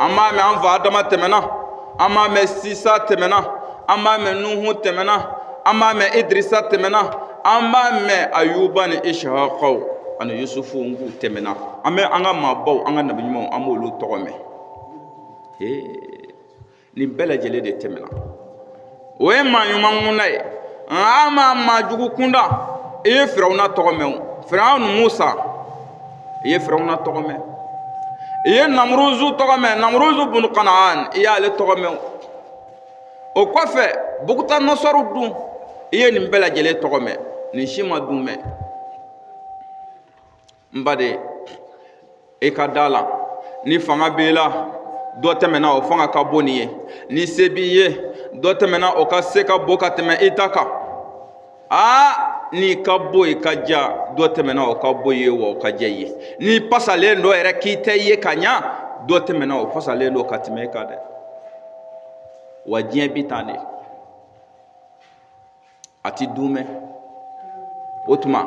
An b'a mɛn an fa Adama tɛmɛna, an b'a mɛn Sisa tɛmɛna, an b'a mɛn Nuhu tɛmɛna, an b'a mɛn Idirisa tɛmɛna, an b'a mɛn Ayuba ni Isihakaw ani Yusufu k'u tɛmɛna. An bɛ an ka maabaw, an ka nabi ɲumanw, an b'olu tɔgɔ mɛn. Ee, nin bɛɛ lajɛlen de tɛmɛna. O ye maa ɲuman kunda ye, nka an ma maa jugu kunda. I ye Firawuna tɔgɔ mɛn o, Firawuna Musa, i ye Firawuna tɔgɔ mɛn. I ye Namuruzu tɔgɔ mɛn, Namuruzu bunu Kanaan, i y'ale tɔgɔ mɛn. O kɔfɛ, Bukuta Nasɔru dun, i ye nin bɛɛ lajɛlen tɔgɔ mɛn. Nin si ma dun mɛn. N baden, i ka da la, ni fanga b'i la, dɔ tɛmɛna o fanga ka bon n'i ye. Ni se b'i ye, dɔ tɛmɛna o ka se ka bon ka tɛmɛ i ta kan. Aa, n'i ka bon, i ka ja, dɔ tɛmɛna o ka bon i ye, wa o ka jɛ i ye. N'i pasalen dɔ yɛrɛ k'i tɛ ye ka ɲa, dɔ tɛmɛna o pasalen don ka tɛmɛ e kan dɛ. Wa diɲɛ bi tan de, a ti duumɛ. O tuma,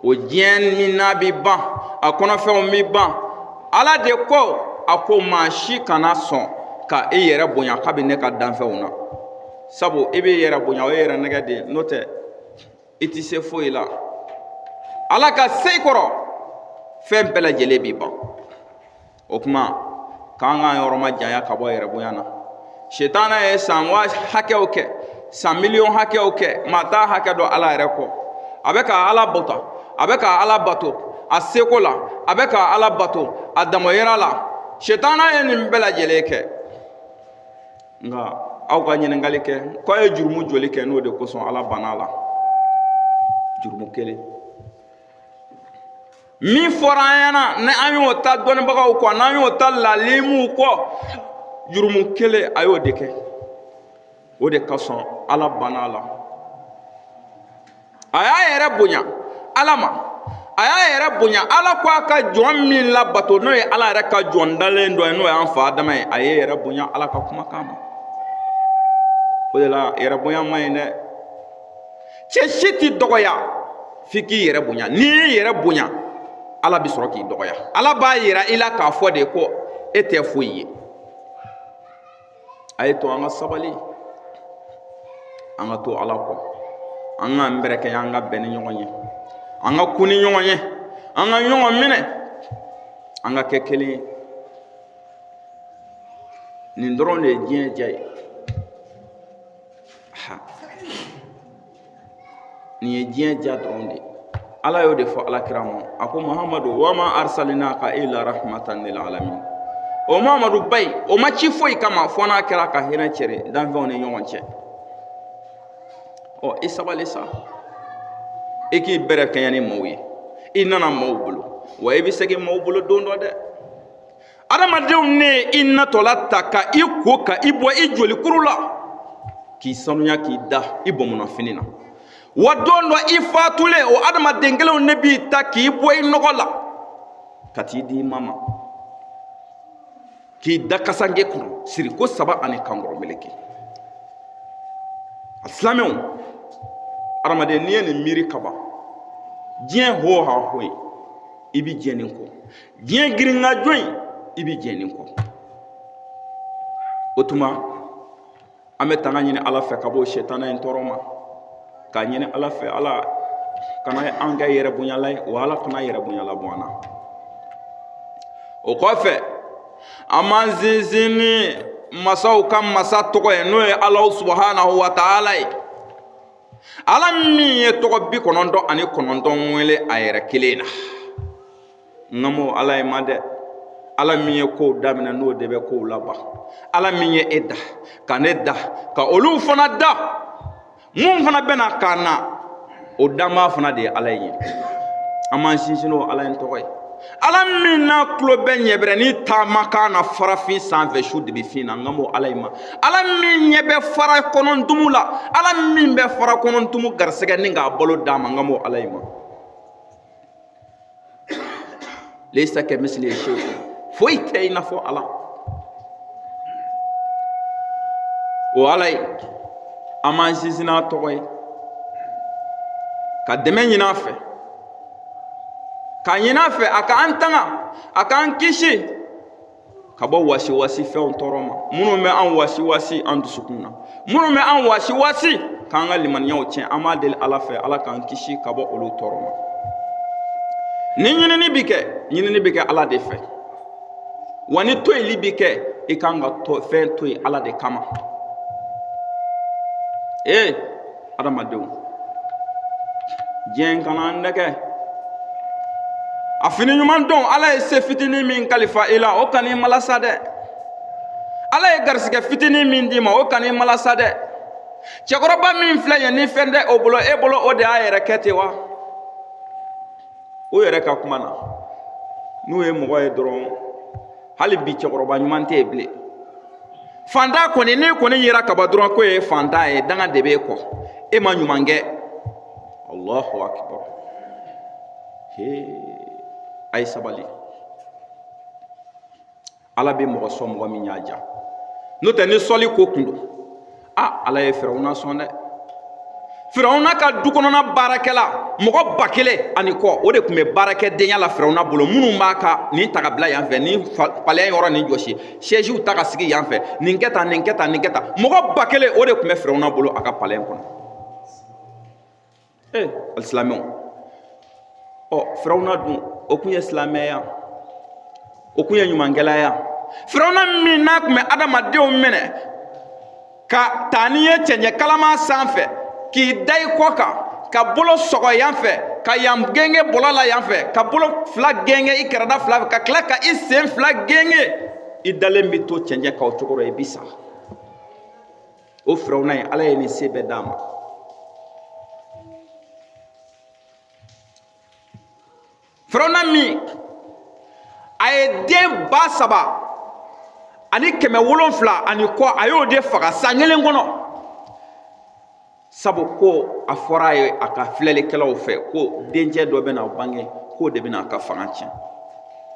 o diɲɛ min n'a bi ban, a kɔnɔfɛnw bi ban, Ala de ko, a ko maa si kana sɔn ka i yɛrɛ bonya kabi ne ka danfɛnw na, sabu i b'i yɛrɛ bonya, o ye yɛrɛ nɛgɛ de ye, n'o tɛ i ti se foyi la. Ala ka se i kɔrɔ, fɛn bɛɛ lajɛlen bi ban. O tuma, k'an k'an yɔrɔ majanya ka bɔ yɛrɛ bonya na. Sitana ye san waa hakɛw kɛ, san miliyɔn hakɛw kɛ, maa t'a hakɛ dɔn Ala yɛrɛ kɔ. A bɛ ka Ala bato, a bɛ ka Ala bato a seko la, a bɛ ka Ala bato a damayira la. Sitana ye nin bɛɛ lajɛlen kɛ, nka aw ka ɲininkali kɛ ko a ye jurumu joli kɛ n'o de kosɔn Ala banna a la? Jurumu kelen min fɔra an ɲɛna, ni an y'o ta dɔnnibagaw kɔ, n'an y'o ta lalimuw kɔ, jurumu kelen a y'o de kɛ, o de kosɔn Ala banna a la. A y'a yɛrɛ bonya Ala ma, a y'a yɛrɛ bonya Ala ko a ka jɔn min labato, n'o ye Ala yɛrɛ ka jɔn dalen dɔ ye, n'o y'an fa Adama ye. A ye yɛrɛ bonya Ala ka kumakan ma. O de la, yɛrɛ bonya man ɲi dɛ. Cɛ si t'i dɔgɔya f'i k'i yɛrɛ bonya. N'i y'i yɛrɛ bonya, Ala bɛ sɔrɔ k'i dɔgɔya. Ala b'a yira i la k'a fɔ de ko e tɛ foyi ye. A ye to an ka sabali, an ka to Ala kɔ, an k'an bɛrɛ kɛ, an ka bɛn ni ɲɔgɔn ye, an ka kun ni ɲɔgɔn ye, an ka ɲɔgɔn minɛ, an ka kɛ kelen ye. Nin dɔrɔn de ye diɲɛ diya ye. Ha, nin ye diɲɛ diya dɔrɔn de ye. Ala y'o de fɔ Ala kira ma, a ko: Muhamadu, wama arsalinaka illa rahmatan lil alamin. O Muhamadu bayi, o ma ci foyi kama fo n'a kɛra ka hinɛ cɛri danfɛnw ni ɲɔgɔn cɛ. Ɔ, i sabali sa, i k'i bɛrɛ kɛɲɛ ni maaw ye. I nana maaw bolo, wa i bɛ segin maaw bolo don dɔ dɛ. Adamadenw ne ye i natɔla ta ka i ko ka i bɔ i jolikuru la, k'i sanuya, k'i da i bɔnbɔnnafini na. Wa don dɔ i fatulen, o adamaden kelenw ne b'i ta k'i bɔ i nɔgɔ la ka t'i di i ma ma, k'i da kasange kɔnɔ siriko saba ani kankɔrɔ meleke. A silamɛw, adamaden, n'i ye nin miiri kaban, diɲɛ ho ha ho ye, i bɛ jɛn nin kɔ. Diɲɛ girinkajɔ in, i bɛ jɛn nin kɔ. O tuma, an bɛ tanga ɲini Ala fɛ ka bɔ sɛtana in tɔɔrɔ ma, k'a ɲini Ala fɛ, Ala kana an kɛ yɛrɛ bonyala ye, wa Ala kana yɛrɛ bonyala bɔ an na. O kɔfɛ, an b'an sinsin ni masaw ka masa tɔgɔ ye, n'o ye Alahu subahanahu wa taala ye, Ala min ye tɔgɔ 99 wele a yɛrɛ kelen na. N ka m'o Ala ye ma dɛ. Ala min ye kow daminɛ, n'o de bɛ kow laban. Ala min ye e da ka ne da ka olu fana da, mun fana bɛna ka na, o danbaa fana de ye Ala ye. An b'an sinsin n'o Ala in tɔgɔ ye, Ala min n'a tulo bɛ ɲɛbɛrɛnin taamakan na farafin sanfɛ su dibi fin na. N ka m'o Ala in ma. Ala min ɲɛ bɛ fara kɔnɔ ntumu la, Ala min bɛ fara kɔnɔ ntumu garisɛgɛ ni k'a balo d'a ma, n ka m'o Ala in ma. Leisa kamisilihi shay, foyi tɛ i n'a fɔ Ala. O Ala ye, an b'an sinsin n'a tɔgɔ ye ka dɛmɛ ɲini a fɛ, k'a ɲini a fɛ a k'an tanga, a k'an kisi. ka bɔ wasiwasi fɛnw tɔɔrɔ ma, minnu bɛ an wasiwasi an dusukun na, minnu bɛ an wasiwasi k'an ka limaniyaw tiɲɛ. An b'a deli Ala fɛ, Ala k'an kisi ka bɔ olu tɔɔrɔ ma. Ni ɲinini bi kɛ, ɲinini bi kɛ Ala de fɛ. Wa ni toyili bi kɛ, i kan ka fɛn to yen Ala de kama. Ee adamadenw, diɲɛ kana an nɛgɛ. A fini ɲuman don, Ala ye se fitinin min kalifa i la, o kan'i malasa dɛ. Ala ye garisigɛ fitinin min d'i ma, o kan'i malasa dɛ. Cɛkɔrɔba min filɛ yen, ni fɛn tɛ o bolo, e bolo o de y'a yɛrɛ kɛ ten wa? O yɛrɛ ka kuma na, n'u ye mɔgɔ ye dɔrɔn, hali bi cɛkɔrɔba ɲuman tɛ yen bilen. Fantan kɔni, n'i kɔni yera kaban dɔrɔn k'o ye fantan ye, danga de b'e kɔ, e ma ɲuman kɛ. Allahu akbar. He, a ye sabali. Ala bɛ mɔgɔ sɔn mɔgɔ min y'a ja. N'o tɛ, ni sɔli ko kun don, a Ala ye Firawuna sɔn dɛ. Firawuna ka du kɔnɔna baarakɛla mɔgɔ 1000 ani kɔ, o de tun bɛ baarakɛdenya la Firawuna bolo, minnu b'a ka nin ta ka bila yan fɛ, nin palais yɔrɔ nin jɔsi, sɛziw ta ka sigi yan fɛ, nin kɛ tan, nin kɛ tan, nin kɛ tan. Mɔgɔ 1000, o de tun bɛ Firawuna bolo a ka palais kɔnɔ. Ee alisilamɛw, ɔ Firawuna dun, o kun ye silamɛya, o kun ye ɲumankɛla ya. Firawuna min n'a tun bɛ adamadenw minɛ ka taa n'i ye cɛncɛn kalama sanfɛ, k'i da i kɔ kan, ka bolo sɔgɔ yan fɛ, ka yan genge bɔlɔ la yan fɛ, ka bolo fila genge i kɛrɛda fila fɛ, ka tila ka i sen fila genge, i dalen bɛ to cɛncɛn kan o cogo rɔ, i bi sa. O Firawuna ye, Ala ye nin se bɛɛ d'a ma. Firawuna min a ye den 3700 ani kɔ, a y'o de faga san kelen kɔnɔ, sabu ko a fɔra a ye a ka filɛlikɛlaw fɛ ko dencɛ dɔ bɛna bange, k'o de bɛna a ka fanga tiɲɛ.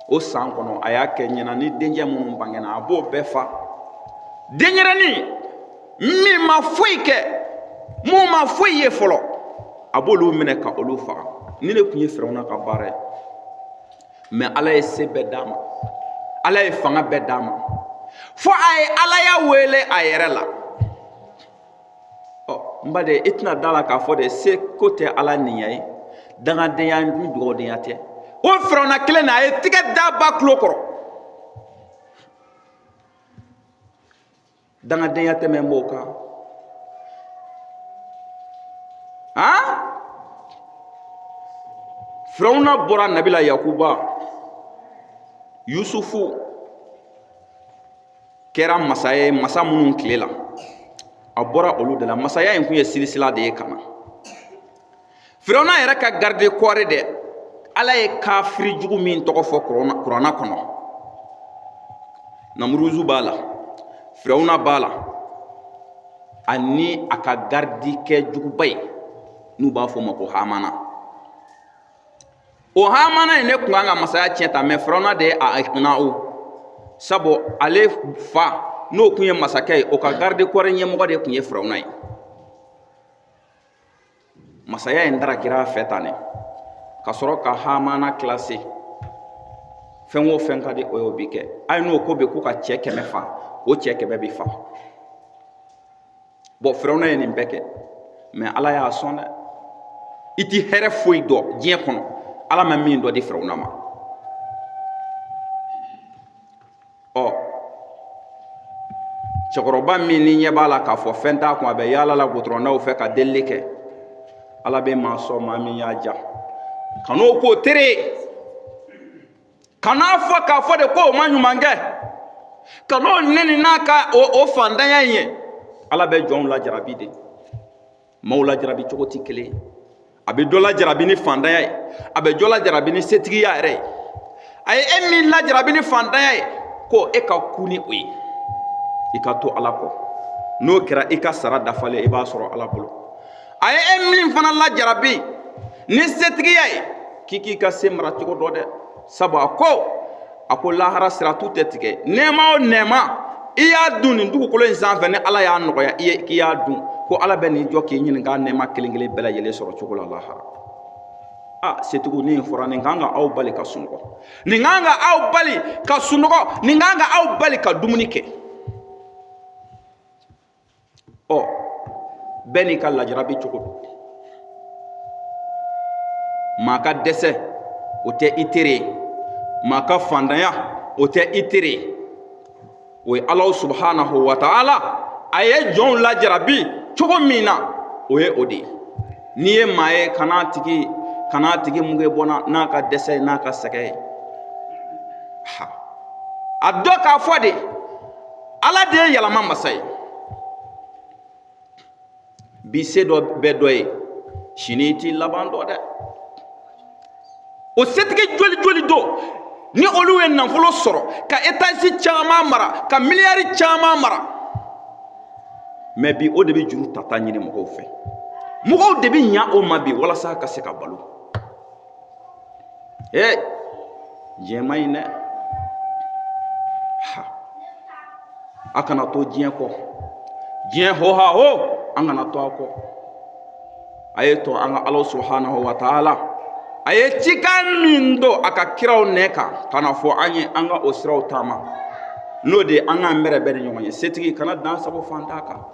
O san kɔnɔ, a y'a kɛ ɲɛna ni dencɛ minnu bangena, a b'o bɛɛ fa. Denyɛrɛnin min ma foyi kɛ, mun ma foyi ye fɔlɔ, a b'olu minɛ ka olu faga. Nin de tun ye Firawuna ka baara ye. Mais Ala ye se bɛɛ d'a ma, Ala ye fanga bɛɛ d'a ma, fo a ye Alaya wele a yɛrɛ la. Ɔ n baden, i tɛna da la k'a fɔ de se ko tɛ Ala ninya ye, dangadenya ni dugawudenya tɛ. O Firawuna kelen na, a ye tigɛ da ba tulo kɔrɔ. Dangadenya tɛ mɛn b'o kan. Han, Firawuna bɔra nabila Yakuba, Yusufu kɛra masa ye masa minnu tile la, a bɔra olu de la. Masaya in kun ye silisila de ye ka na. Firawuna yɛrɛ ka garde corps dɛ, Ala ye kafiri jugu min tɔgɔ fɔ Kuranna kɔnɔ, Namuruzu b'a la, Firawuna b'a la, ani a ka gardikɛ juguba ye n'u b'a fɔ o ma ko Hamana. O Hamana in ne kun kan ka masaya tiɲɛ ta, mais Firawuna de ye a kunna o, sabu ale fa n'o kun ye masakɛ ye, o ka garde corps ɲɛmɔgɔ de kun ye Firawuna ye. Masaya in darakira a fɛ tan ne, ka sɔrɔ ka Hamana kilase. Fɛn o fɛn ka di o ye, o bi kɛ. Hali n'o ko bɛ ko ka cɛ 100 fa, o cɛ 100 bi fa. Bon, Firawuna ye nin bɛɛ kɛ, mais Ala y'a sɔn dɛ. I ti hɛrɛ foyi dɔn diɲɛ kɔnɔ Ala ma min dɔ di Firawuna ma. Ɔ cɛkɔrɔba min ni ɲɛ b'a la k'a fɔ fɛn t'a kun, a bɛ yaala la gutɔrɔndaw fɛ ka delili kɛ, Ala bɛ maa sɔn maa min y'a ja. Kan'o k'o tere ye, kan'a fɔ k'a fɔ de ko o ma ɲuman kɛ, kan'o nɛni n'a ka o fantanya in ye. Ala bɛ jɔnw lajarabi de, maaw lajarabi cogo tɛ kelen ye. A bɛ dɔ lajarabi ni fantanya ye, a bɛ dɔ lajarabi ni setigiya yɛrɛ ye. A ye e min lajarabi ni fantanya ye, ko e ka ku ni o ye, i ka to Ala kɔ. N'o kɛra, i ka sara dafalen i b'a sɔrɔ Ala bolo. A ye e min fana lajarabi ni setigiya ye, k'i k'i ka se mara cogo dɔn dɛ, sabu a ko lahara siratu tɛ tigɛ. Nɛɛma o nɛɛma i y'a dun nin dugukolo in sanfɛ, ni Ala y'a nɔgɔya i ye k'i y'a dun, ko Ala bɛ n'i jɔ k'i ɲininka nɛɛma kelen kelen bɛɛ lajɛlen sɔrɔ cogo la lahara. A setigiw, ni fɔra, nin kan ka aw bali ka sunɔgɔ, nin kan ka aw bali ka sunɔgɔ, nin kan ka aw bali ka dumuni kɛ. Ɔ, bɛɛ n'i ka lajarabi cogo don. Maa ka dɛsɛ, o tɛ i tere ye. Maa ka fantanya, o tɛ i tere ye. O ye Alahu subhanahu wa taala a ye jɔnw lajarabi cogo min na, o ye o de ye. N'i ye maa ye, kan'a tigi muge bɔ n'a ka dɛsɛ ye, n'a ka sɛgɛn ye. Ha, a dɔn k'a fɔ de, Ala de ye yɛlɛma masa ye. Bi se dɔ bɛ dɔ ye, sini i t'i laban dɔn dɛ. O setigi joli joli don ni olu ye nafolo sɔrɔ ka étage caman mara, ka miliyari caman mara, mais bi o de bɛ juru tata ɲini mɔgɔw fɛ. Mɔgɔw de bɛ ɲa o ma bi walasa ka se ka balo. Ee, diɲɛ man ɲi dɛ. Ha, a kana to diɲɛ kɔ. Diɲɛ ho ha ho, an kana to a kɔ. A ye to an ka Ala subhanahu wa taala a ye cikan min don a ka kiraw nɛ kan ka na fɔ an ye, an ka o siraw taama. N'o de ye an k'an bɛrɛbɛn ni ɲɔgɔn ye. Setigi kana dan sago fantan kan.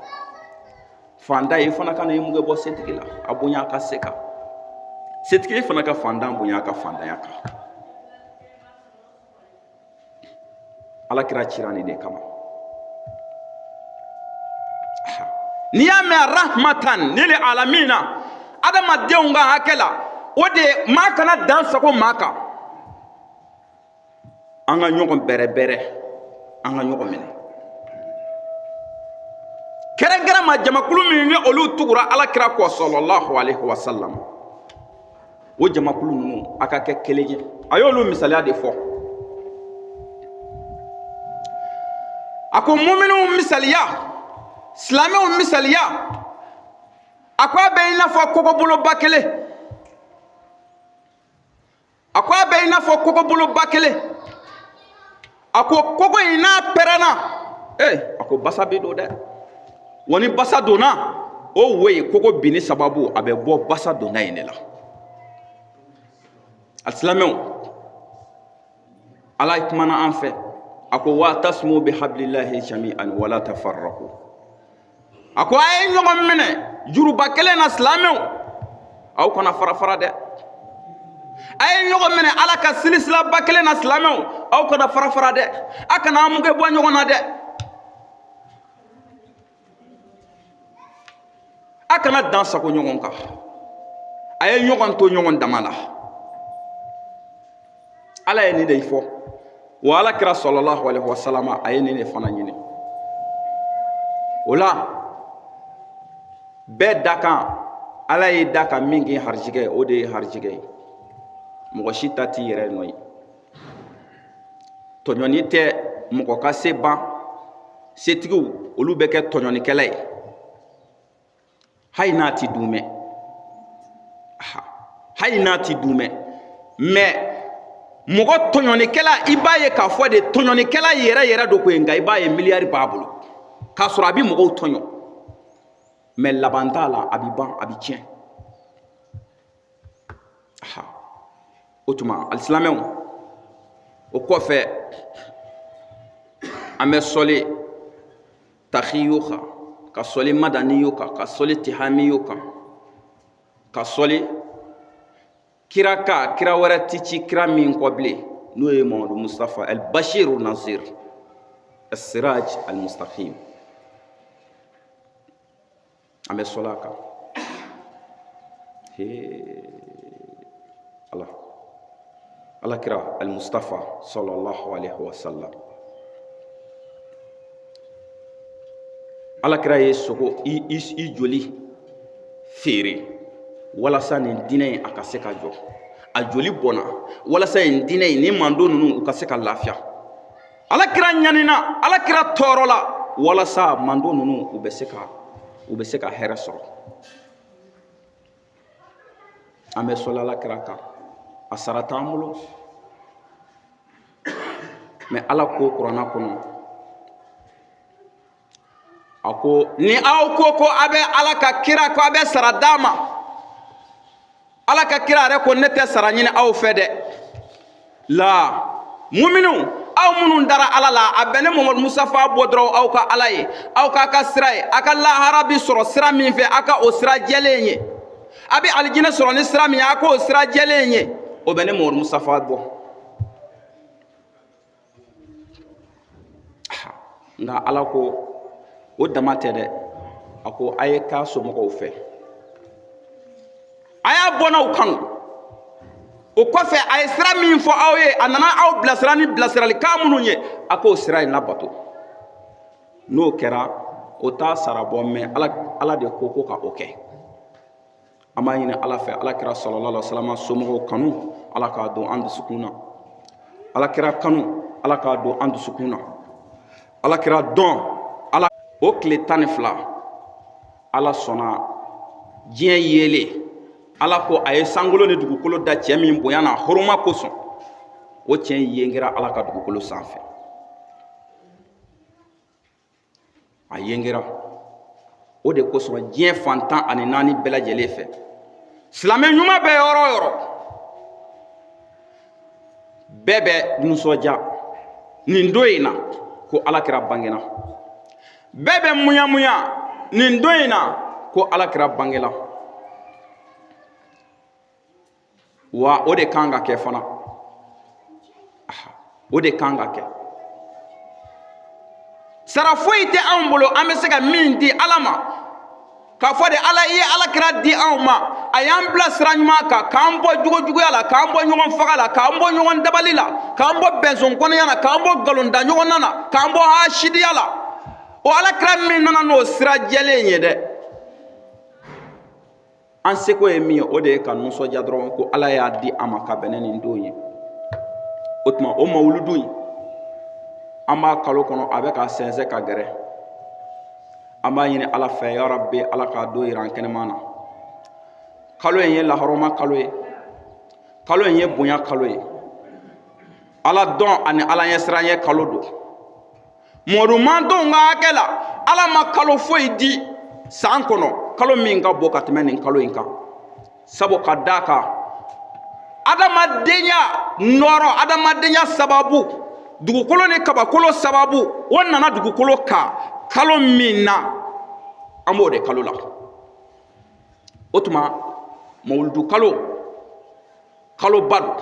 Fantan, i fana kana i muge bɔ setigi la. A bonya a ka se kan. Setigi fana ka fantan bonya a ka fantanya kan. Ala kira cira nin de kama. N'i y'a mɛn rahmatan lil alamina, adamadenw ka hakɛ la, o de ye maa kana dan sago maa kan. An ka ɲɔgɔn bɛrɛbɛrɛ, an ka ɲɔgɔn minɛ, kɛrɛnkɛrɛn ma jamakulu min ni olu tugura Ala kira kɔ sallallahu alaihi wasallam, o jamakulu ninnu, a ka kɛ kelen ye. A y'olu misaliya de fɔ. A ko muminuw misaliya, silamɛw misaliya, a ko a bɛ i n'a fɔ kɔgɔboloba kelen. A ko a bɛ i n'a fɔ kɔgɔboloba kelen. A ko kogo in n'a pɛrɛnna, ee, a ko basa bɛ don dɛ. Wa ni basa donna, o wo ye kogo binni sababu, a bɛ bɔ basa donna yen de la. Alisilamɛw, Ala kumana an fɛ. A ko wa'tasimu bihablillahi jami'an wala tafarraqu. A ko a ye ɲɔgɔn minɛ juruba kelen na, silamɛw, aw kana fara fara dɛ. A ye ɲɔgɔn minɛ Ala ka silisilaba kelen na, silamɛw, aw kana fara fara dɛ. A kana an muge bɔ ɲɔgɔn na dɛ. A kana dan sago ɲɔgɔn kan. A ye ɲɔgɔn to ɲɔgɔn dama la. Ala ye nin de fɔ wa Ala kira sallallahu alaihi wasallam a ye nin de fana ɲini. O la, bɛɛ da kan, Ala ye da ka min k'i harijigɛ, o de ye harijigɛ ye. Mɔgɔ si ta t'i yɛrɛ nɔ ye. Tɔɲɔni tɛ mɔgɔ ka se ban. Setigiw, olu bɛ kɛ tɔɲɔnikɛla ye hali n'a ti dumɛ, hali n'a ti dumɛ. Mais mɔgɔ tɔɲɔnikɛla, i b'a ye k'a fɔ de, tɔɲɔnikɛla yɛrɛ yɛrɛ don koyi, nka i b'a ye miliyari b'a bolo k'a sɔrɔ a bɛ mɔgɔw tɔɲɔ. Mais laban t'a la, a bɛ ban, a bɛ tiɲɛ. O tuma, alisilamɛw, o kɔfɛ an bɛ sɔli tahiyo kan, ka sɔli madaniyo kan, ka sɔli tihamiyo kan, ka sɔli kira ka kira wɛrɛ ti ci kira min kɔ bilen, n'o ye Mamadu Mustafa al Bashiru Nazir Siraj al Mustaqim. An bɛ sɔli a kan. Ala, Ala kira al Mustafa sallallahu alaihi wasallam, Ala kira ye sogo i joli feere walasa nin diinɛ in a ka se ka jɔ. A joli bɔnna walasa nin diinɛ in ni mando ninnu u ka se ka lafiya. Ala kira ɲanina, Ala kira tɔɔrɔ la walasa mando ninnu u bɛ se ka hɛrɛ sɔrɔ. An bɛ sɔli Ala kira kan. A sara t'an bolo, mais Ala ko kuranna kɔnɔ, a ko ni aw ko ko a bɛ Ala ka kira ko a bɛ sara d'a ma. Ala ka kira yɛrɛ ko ne tɛ sara ɲini aw fɛ dɛ. La muminu, aw minnu dara Ala la, a bɛ ne Mamadu Mustafa bɔ dɔrɔn aw ka Ala ye, aw k'a ka sira ye, a ka lahara bi sɔrɔ sira min fɛ, a ka o sira jɛlen ye, a bɛ alijinɛ sɔrɔ ni sira min ye, a k'o sira jɛlen ye, o bɛ ne Mamadu Mustafa bɔ. Nka Ala ko o dama tɛ dɛ, a ko a ye k'a somɔgɔw fɛ, a y'a bɔnnaw kanu. O kɔfɛ a ye sira min fɔ aw ye, a nana aw bilasira ni bilasiralikan minnu ye, a k'o sira in labato. N'o kɛra, o t'a sara bɔ, mɛ Ala de ko ko ka o kɛ. An b'a ɲini Ala fɛ, Ala kira sallallahu alaihi wasallam somɔgɔw kanu, Ala k'a don an dusukun na. Ala kira kanu, Ala k'a don an dusukun na. Ala kira dɔn, Ala o tile 12, Ala sɔnna diɲɛ yeelen. Ala ko a ye sankolo ni dugukolo da cɛ min bonya na huruma kosɔn, o cɛ in yengera Ala ka dugukolo sanfɛ. A yengera o de kosɔn diɲɛ fan 14 bɛɛ lajɛlen fɛ, silamɛ ɲuman bɛ yɔrɔ o yɔrɔ, bɛɛ bɛ nisɔndiya nin don in na ko Ala kira bangena. Bɛɛ bɛ muɲamuɲa nin don in na ko Ala kira bangela. Wa o de kan ka kɛ fana, o de kan ka kɛ. Sara foyi tɛ anw bolo an bɛ se ka min di Ala ma, k'a fɔ de Ala i ye Ala kira di anw ma, a y'an bila sira ɲuman kan, k'an bɔ jogojuguya la, k'an bɔ ɲɔgɔn faga la, k'an bɔ ɲɔgɔn dabali la, k'an bɔ bɛnsɔn kɔnɔya la, k'an bɔ nkalon da ɲɔgɔn na, k'an bɔ hasidiya la. O Ala kira min nana n'o sira jɛlen ye dɛ, an seko ye min ye, o de ye ka nisɔndiya dɔrɔn ko Ala y'a di an ma ka bɛn ni nin don ye. O tuma o mawuludu in, an b'a kalo kɔnɔ, a bɛ ka sɛnsɛn ka gɛrɛ. An b'a ɲini Ala fɛ, ya Rabbi, Ala k'a don yira an kɛnɛman na. Kalo in ye lahɔrɔma kalo ye, kalo in ye bonya kalo ye, Ala dɔn ani Ala ɲɛsiranɲɛ kalo don. Mamadu mantonw ka hakɛ la, Ala ma kalo foyi di san kɔnɔ kalo min ka bon ka tɛmɛ nin kalo in kan. Sabu ka d'a kan, adamadenya nɔrɔ, adamadenya sababu, dugukolo ni kabakolo sababu, o nana dugukolo kan kalo min na, an b'o de kalo la. O tuma mawuludu kalo, kaloba don,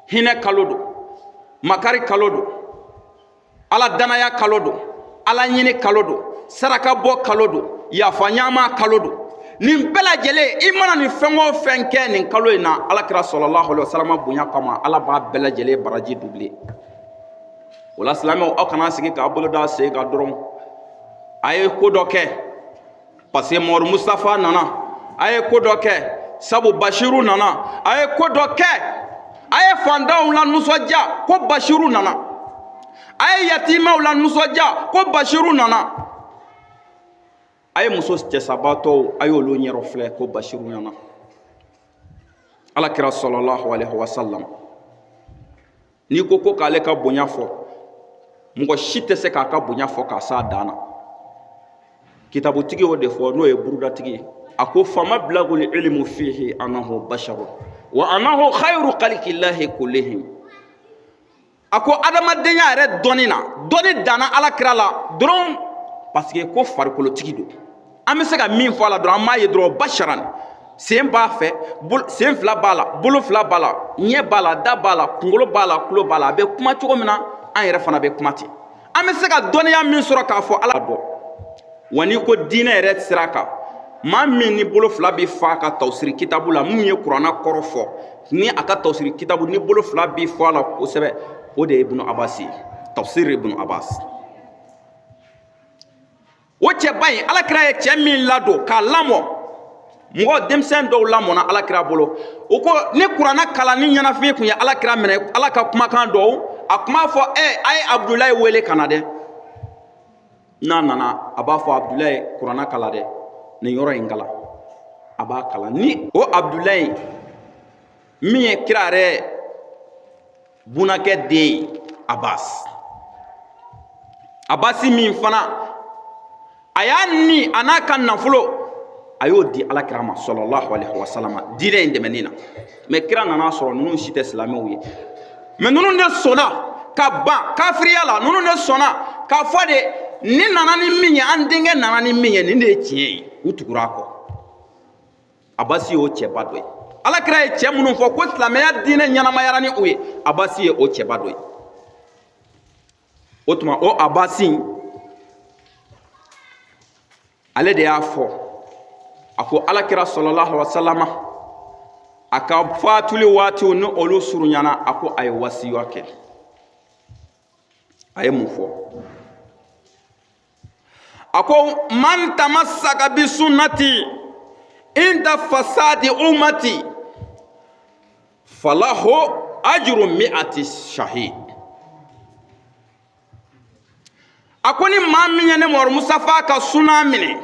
hinɛ kalo don, makari kalo don, Ala danaya kalo don, Ala ɲini kalo don, saraka bɔ kalo don, yafa ɲama kalo don. Nin bɛɛ lajɛlen, i mana nin fɛn o fɛn kɛ nin kalo in na, Ala kira sallallahu alaihi wasallam bonya kama, Ala b'a bɛɛ lajɛlen baraji dubile. O la silamɛw, aw kana sigi k'a bolo da sen kan dɔrɔn. A ye ko dɔ kɛ parce que Mamadu Mustafa nana, a ye ko dɔ kɛ sabu Bashiru nana, a ye ko dɔ kɛ, a ye fantanw la nisɔndiya ko Bashiru nana, a ye yatimɛw la nisɔndiya ko Bashiru nana, a ye muso cɛsabaatɔw, a y'olu ɲɛrɔ filɛ ko Bashiru nana. Ala kira sallallahu alaihi wasallam, n'i ko ko k'ale ka bonya fɔ, mɔgɔ si tɛ se k'a ka bonya fɔ k'a s'a dan na. Kitabutigi y'o de fɔ, n'o ye burudatigi ye, a ko famablagul ilmu fihi annahu basharun wa annahu khayru khalqillahi kullihim. A ko adamadenya yɛrɛ dɔnni na, dɔnni danna Ala kira la dɔrɔn, parce que ko farikolotigi don. An bɛ se ka min fɔ a la dɔrɔn, an b'a ye dɔrɔn basharan, sen b'a fɛ, sen fila b'a la, bolo fila b'a la, ɲɛ b'a la, da b'a la, kunkolo b'a la, tulo b'a la. A bɛ kuma cogo min na, an yɛrɛ fana bɛ kuma ten. An bɛ se ka dɔnniya min sɔrɔ k'a fɔ Ala dɔn. Wa n'i ko diinɛ yɛrɛ sira kan, maa min ni bolo fila bɛ fa a ka tawusiri kitabu la, min ye kuranna kɔrɔ fɔ ni a ka tawusiri kitabu ni bolo fila bɛ fɔ a la kosɛbɛ, o de ye Ibunu Abasi ye, tafsir Ibunu Abasi. O cɛba in, Ala kira ye cɛ min ladon k'a lamɔ, mɔgɔ denmisɛn dɔw lamɔna Ala kira bolo, o ko ni kuranna kalanni ɲɛnafin tun ye Ala kira minɛ, Ala ka kumakan dɔw a tun b'a fɔ, a ye Abudulayi wele ka na dɛ. N'a nana, a b'a fɔ Abudulayi, kuranna kalan dɛ, nin yɔrɔ in kalan. A b'a kalan. Ni o Abudulayi min ye kira yɛrɛ bunakɛ den ye, Abasi, Abasi min fana a y'a ni a n'a ka nafolo A y'o di ala kira ma sallallahu alaihi wasallam diinɛ in dɛmɛni na. Mais kira nana sɔrɔ ninnu si tɛ silamɛw ye, mais ninnu de sɔnna ka ban kafiriya la, ninnu de sɔnna k'a fɔ de nin nana ni min ye, an denkɛ nana ni min ye, nin de ye tiɲɛ ye. U tugura a kɔ. Abasi y'o cɛba dɔ ye. Ala kira ye cɛ minnu fɔ ko silamɛya diinɛ ɲɛnamayara ni u ye, Abasi ye o cɛba dɔ ye. O tuma o Abasi, ale de y'a fɔ, a ko ala kira sallallahu alaihi wasallam, a ka fatuli waatiw ni olu surunyana, a ko a ye wasiya kɛ. A ye mun fɔ? A ko man tamassaka bi sunnati inda fasadi ummati falahu ajru mi'ati shahid. A ko ni maa min ye ne Mamadu Mustafa ka suna minɛ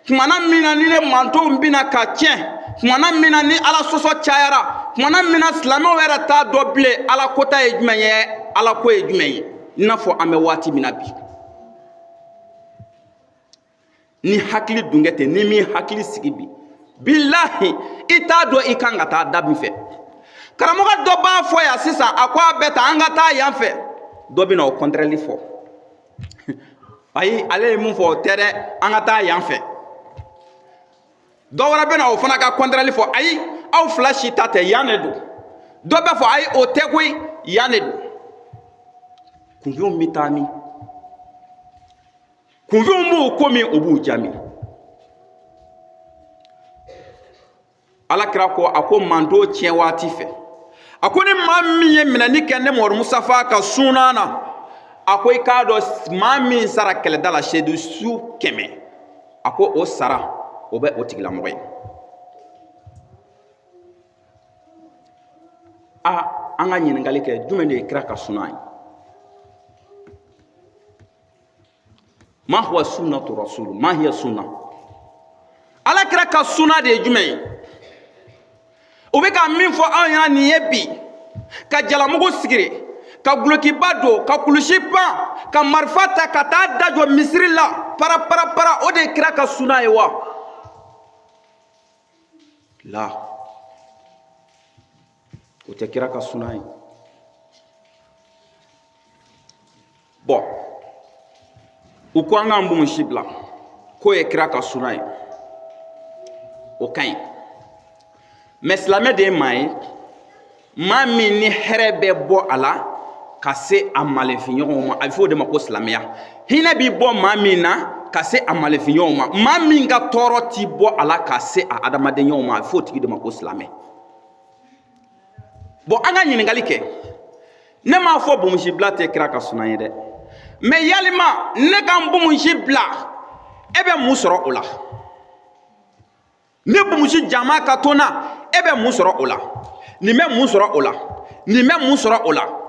kumana min na ni ne mantonw bɛna ka tiɲɛ, kumana min na ni ala sɔsɔ cayara, kumana min na silamɛw yɛrɛ t'a dɔn bilen ala kota ye jumɛn ye, ala ko ye jumɛn ye, i n'a fɔ an bɛ waati min na bi, ni hakili dunkɛ tɛ, ni min hakili sigi bi, bilahi i t'a dɔn i kan ka taa da min fɛ. Karamɔgɔ dɔ b'a fɔ yan sisan, a ko a bɛ tan, an ka taa yan fɛ. Dɔ bɛ na o kɔntɛrɛli fɔ, ayi, ale ye mun fɔ o tɛ dɛ, an ka taa yan fɛ. Dɔ wɛrɛ bɛ na o fana ka kɔntɛrɛli fɔ, ayi, aw fila si ta tɛ, yan de don. Dɔ bɛ fɔ, ayi, o tɛ koyi, yan de don. Kunfinw bɛ taa min? Kunfinw b'u ko min, u b'u jaabi. Ala kira ko, a ko manton tiɲɛ waati fɛ, a ko ni maa min ye minɛni kɛ ne Mamadu Mustafa ka sunan na, a ko i k'a dɔn maa min sara kɛlɛda la seedu su 100, a ko o sara o bɛ o tigilamɔgɔ ye. A an ka ɲininkali kɛ, jumɛn de ye kira ka sunan ye? Ma huwa sunnatu rasul, ma hiya sunna? Ala kira ka sunna de ye jumɛn ye? U bɛ ka min fɔ anw ɲɛna nin ye bi, ka jalamugu sigiri, ka gulokiba don, ka kulusi pan, ka marifa ta ka taa da jɔ misiri la para para para, o de ye kira ka sunna ye wa? La, o tɛ kira ka sunna ye. Bɔn, u ko an k'an bonbonsi bila k'o ye kira ka suna ye, o ka ɲi. Mɛ silamɛ de ye maa ye, maa min ni hɛrɛ bɛ bɔ a la ka se a maaninfinɲɔgɔnw ma, a bɛ fɔ o de ma ko silamɛya. Hinɛ bɛ bɔ maa min na ka se a maaninfinɲɔgɔnw ma, maa min ka tɔɔrɔ ti bɔ a la ka se a adamadenɲɔgɔnw ma, a bɛ fɔ o tigi de ma ko silamɛ. Bɔn, an ka ɲininkali kɛ. Ne m'a fɔ bonbonsi bila tɛ kira ka suna ye dɛ, mɛ yalima ne ka n bonbonsi bila, e bɛ mun sɔrɔ o la? Ne bonbonsi jama ka to n na, e bɛ mun sɔrɔ o la? Nin bɛ mun sɔrɔ o la? Nin bɛ mun sɔrɔ o la?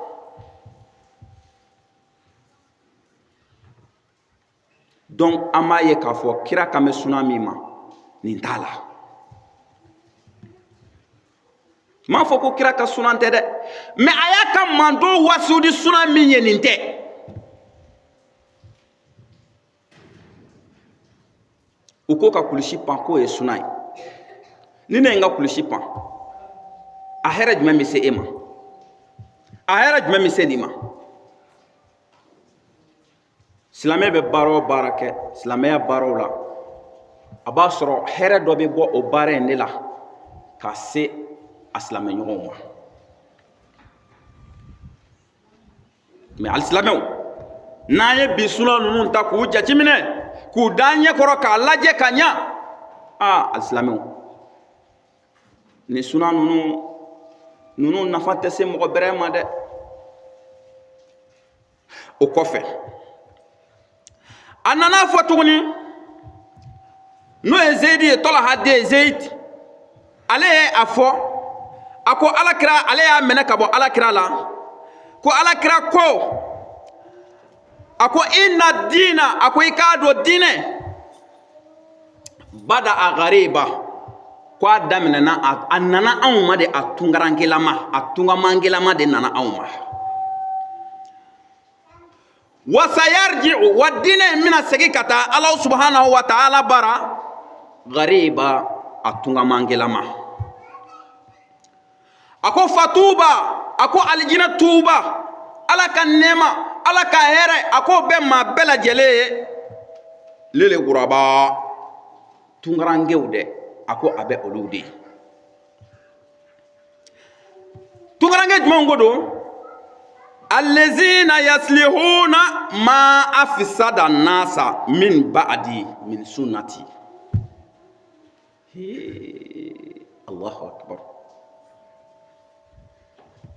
Donc an b'a ye k'a fɔ kira kan bɛ suna min ma, nin t'a la. N m'a fɔ ko kira ka sunan tɛ dɛ, mɛ a y'a ka mantɔn wasu ni sunan min ye, nin tɛ. U ko ka kulusi pan k'o ye sunan ye. Ni ne ye n ka kulusi pan, a hɛrɛ jumɛn bɛ se e ma? A hɛrɛ jumɛn bɛ se nin ma? Silamɛ bɛ baara o baara kɛ silamɛya baaraw la, a b'a sɔrɔ hɛrɛ dɔ bɛ bɔ o baara in de la ka se a silamɛ ɲɔgɔnw ma. Mɛ alisilamɛw, n'an ye bi suna ninnu ta k'u jateminɛ, k'u da an ɲɛ kɔrɔ k'a lajɛ ka ɲa, aa alisilamɛw, nin suna ninnu nafa tɛ se mɔgɔ bɛrɛ ma dɛ. O kɔfɛ a nana fɔ tuguni, n'o ye Zeyidi ye, Tɔlaha den Zeyidi, ale ye a fɔ, a ko alakira, ale y'a minɛ ka bɔ alakira la, ko alakira ko, a ko inna diina, a ko i k'a dɔn diinɛ bada a gariba, ko a daminɛna, a nana anw ma de, a tunkarankelama, a tungamankelama de nana anw ma. Wa sayarji'u, wa diinɛ in bɛna segin ka taa Ala subahanahu wa taala bara. Gariba, a tungamangelama. A ko fatuba, a ko alijinɛ tuba, Ala ka nɛɛma, Ala ka hɛrɛ, a k'o bɛ maa bɛɛ lajɛlen ye. Lele guraba, tungarankew dɛ, a ko a bɛ olu de ye. Tungaranke jumɛnw ko don? Allazina yaslihuna ma afsada nasa min ba'di min sunnati. Allahu akbar.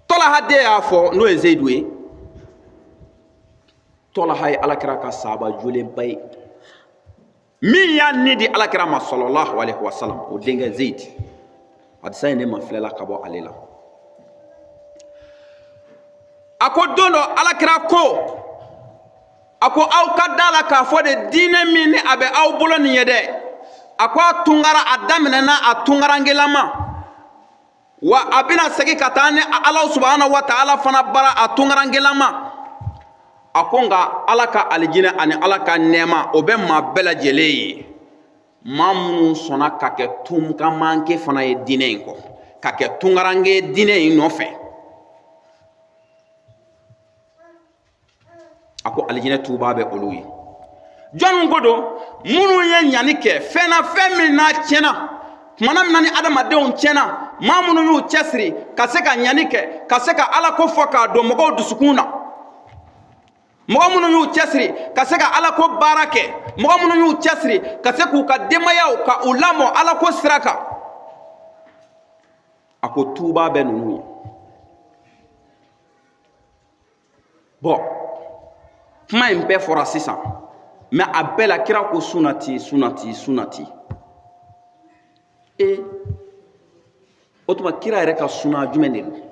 Tɔlaha den y'a fɔ, n'o ye Zeyidu ye. Tɔlaha ye Alakira ka sahaba jolenba ye min y'a ni di Alakira ma sallallahu alaihi wasallam, o denkɛ Zeyid. Hadisa in ne ma filɛla ka bɔ ale la. A ko don dɔ Alakira ko, a ko aw ka da la k'a fɔ de diinɛ min ni a bɛ aw bolo nin ye dɛ, a ko a tungara, a daminɛna a tungarankelama, wa a bɛna segin ka taa ni Ala subahana wa taala fana bara a tungarankelama. A ko nka Ala ka alijinɛ ani Ala ka nɛɛma, o bɛ maa bɛɛ lajɛlen ye, maa minnu sɔnna ka kɛ tungamanke fana ye diinɛ in kɔ, ka kɛ tungaranke diinɛ in nɔfɛ. A ko alijinɛ tuba bɛ olu ye. Jɔnni ko don? Minnu ye ɲani kɛ fɛn na, fɛn min n'a tiɲɛna, tumana min na ni adamadenw tiɲɛna, maa minnu y'u cɛsiri ka se ka ɲani kɛ, ka se ka Ala ko fɔ k'a don mɔgɔw dusukun na, mɔgɔ minnu y'u cɛsiri ka se ka Ala ko baara kɛ, mɔgɔ minnu y'u cɛsiri ka se k'u ka denbayaw ka u lamɔ Ala ko sira kan, a ko tuba bɛ ninnu ye. Bɔn, kuma in bɛɛ fɔra sisan, mɛ a bɛɛ la kira ko sunati, sunati, sunati. E o tuma kira yɛrɛ ka suna jumɛn de don?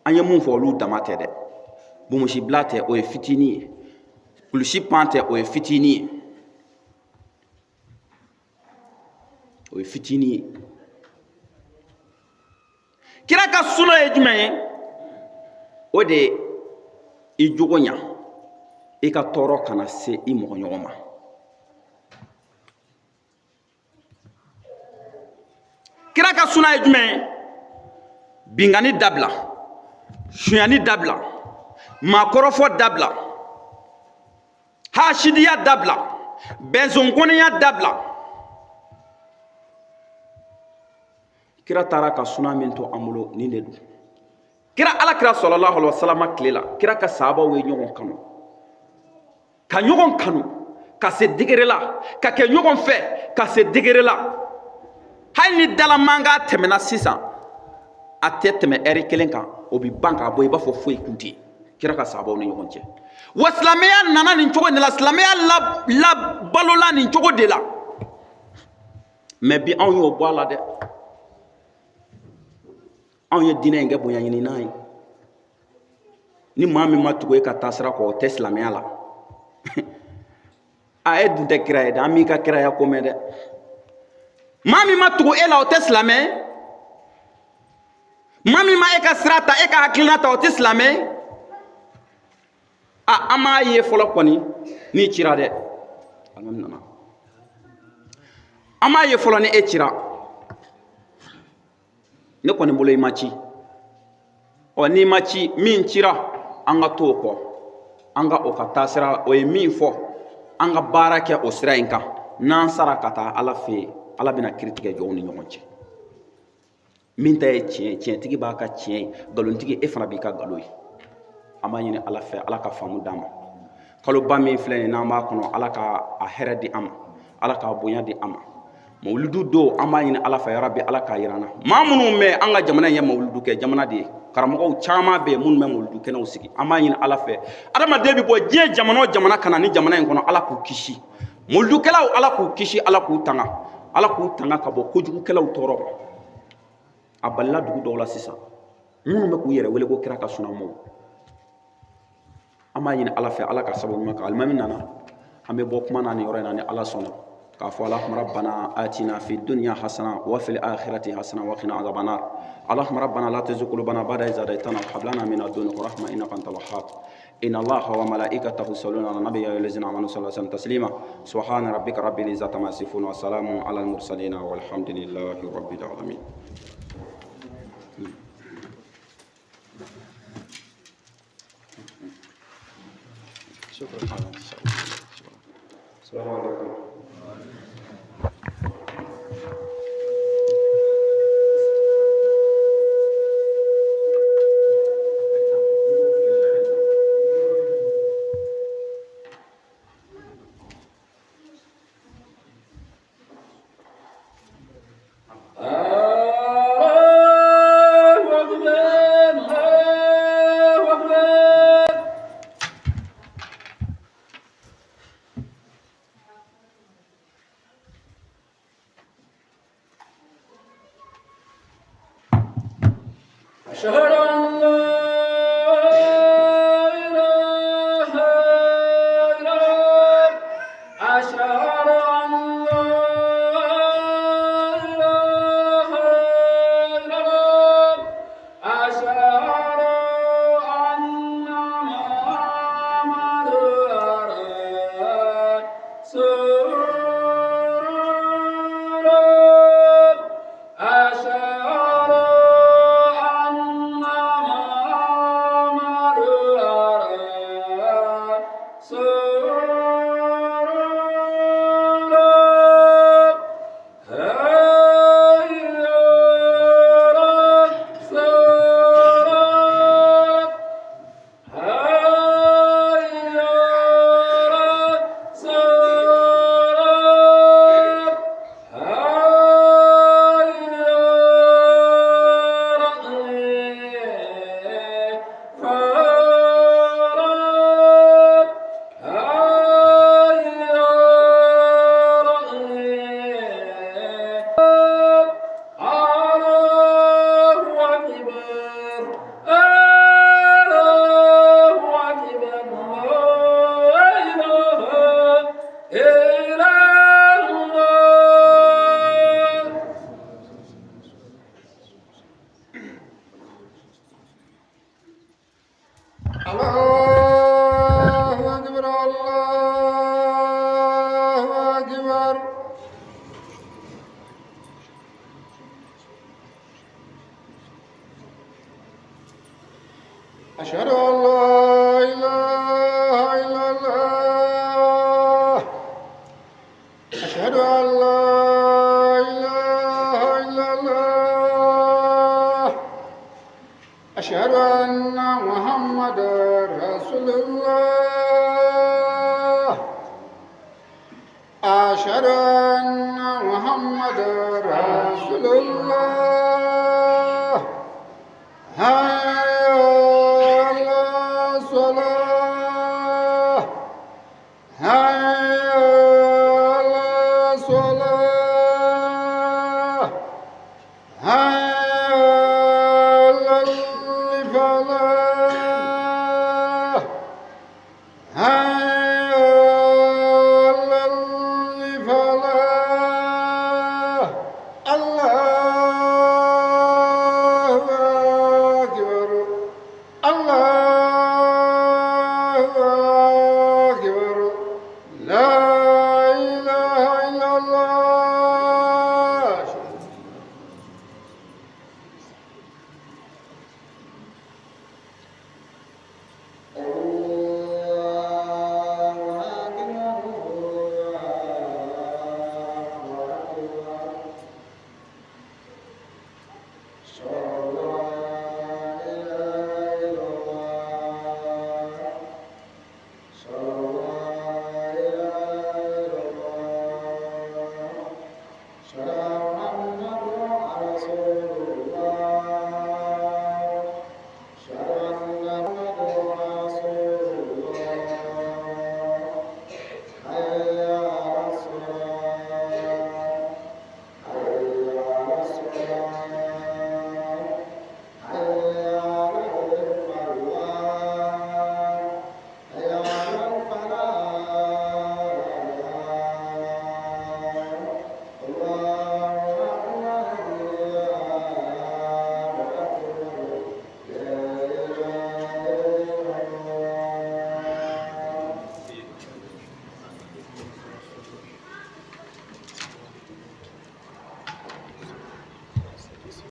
An ye mun fɔ, olu dama tɛ dɛ. Bomusibila tɛ, o ye fitinin ye. Kulusi pan tɛ, o ye fitinin ye, o ye fitinin ye. Kira ka suna ye jumɛn ye? O de ye i jogo ɲa, i ka tɔɔrɔ kana se i mɔgɔ ɲɔgɔn ma. Kira ka suna ye jumɛn ye? Binkanni dabila, sonyani dabila, maakɔrɔfɔ dabila, hasidiya dabila, bɛnzonkɔniya dabila. Kira taara ka suna min to an bolo, nin de don. Kira, Ala kira sallallahu alaihi wasallam tile la, kira ka sahabaw ye ɲɔgɔn kanu, ka ɲɔgɔn kanu ka se degré la, ka kɛ ɲɔgɔn fɛ ka se degré la. Hali ni dalamankan tɛmɛna sisan, a tɛ tɛmɛ ɛri kelen kan, o bɛ ban k'a bɔ, i b'a fɔ foyi kun tɛ yen kira ka sahabaw ni ɲɔgɔn cɛ. Wa silamɛya nana nin cogo de la, silamɛya labalola nin cogo de la. Mɛ bi anw y'o bɔ a la dɛ. Anw ye diinɛ in kɛ bonya ɲininan ye. Ni maa min ma tugu e ka taasira kɔ, o tɛ silamɛya la. A e dun tɛ kira ye dɛ, an m'i ka kiraya ko mɛn dɛ. Maa min ma tugu e la, o tɛ silamɛ. Maa min ma e ka sira ta, e ka hakilina ta, o tɛ silamɛ. A an m'a ye fɔlɔ kɔni n'i cira dɛ. Alimami nana, an m'a ye fɔlɔ ni e cira. Ne kɔni bolo i ma ci. Ɔ n'i ma ci, min cira, an ka t'o kɔ, an ka o ka taasira, o ye min fɔ, an ka baara kɛ o sira in kan. N'an sara ka taa Ala fɛ yen, Ala bɛna kiiri tigɛ jɔnw ni ɲɔgɔn cɛ. Min ta ye tiɲɛ, tiɲɛtigi b'a ka tiɲɛ ye, nkalontigi e fana b'i ka nkalon ye. An b'a ɲini Ala fɛ, Ala ka faamu d'an ma. Kaloba min filɛ nin n'an b'a kɔnɔ, Ala ka a hɛrɛ di an ma, Ala k'a bonya di an ma. Mawuludu don, an b'a ɲini Ala fɛ, yarabi Ala k'a yira an na. Maa minnu bɛ an ka jamana in ye mawuludu kɛ jamana de ye, karamɔgɔw caman bɛ yen minnu bɛ mawuludu kɛnɛw sigi. An b'a ɲini Ala fɛ, adamaden bɛ bɔ diɲɛ jamana o jamana ka na ni jamana in kɔnɔ, Ala k'u kisi. Mawuludukɛlaw, Ala k'u kisi, Ala k'u tanga, Ala k'u tanga ka bɔ kojugukɛlaw tɔɔrɔ ma. A balila dugu dɔw la sisan, minnu bɛ k'u yɛrɛ wele ko kira ka sunamɔgɔw. An b'a ɲini Ala fɛ, Ala ka sababu ɲuman kan. Alimami nana, an bɛ bɔ kuma na nin yɔrɔ in na ni Ala sɔnna, k'a fɔ Allahumma rabbana atina fi dunya hasana wa fil akhirati hasana wa qina adhaban nar. Allahumma rabbana la tuzigh qulubana ba'da idh hadaytana wa hab lana min ladunka rahma innaka antal wahhab. إن الله وملائكته يصلون على النبي يا أيها الذين آمنوا صلى الله عليه وسلم تسليما. سبحان ربك رب العزة عما يصفون وسلام على المرسلين والحمد لله رب العالمين. شكرا. السلام عليكم. أشهد أن لا إله إلا الله، أشهد أن لا إله إلا الله، أشهد أن محمدا رسول الله، أشهد الله أكبر الله أكبر. أشهد أن لا إله إلا الله، أشهد أن لا إله إلا الله، أشهد أن محمدا رسول الله، أشهد أن محمدا رسول الله. هيا على الصلاة، هيا على الصلاة، هيا على الفلاح، هيا على الفلاح. الله أكبر، الله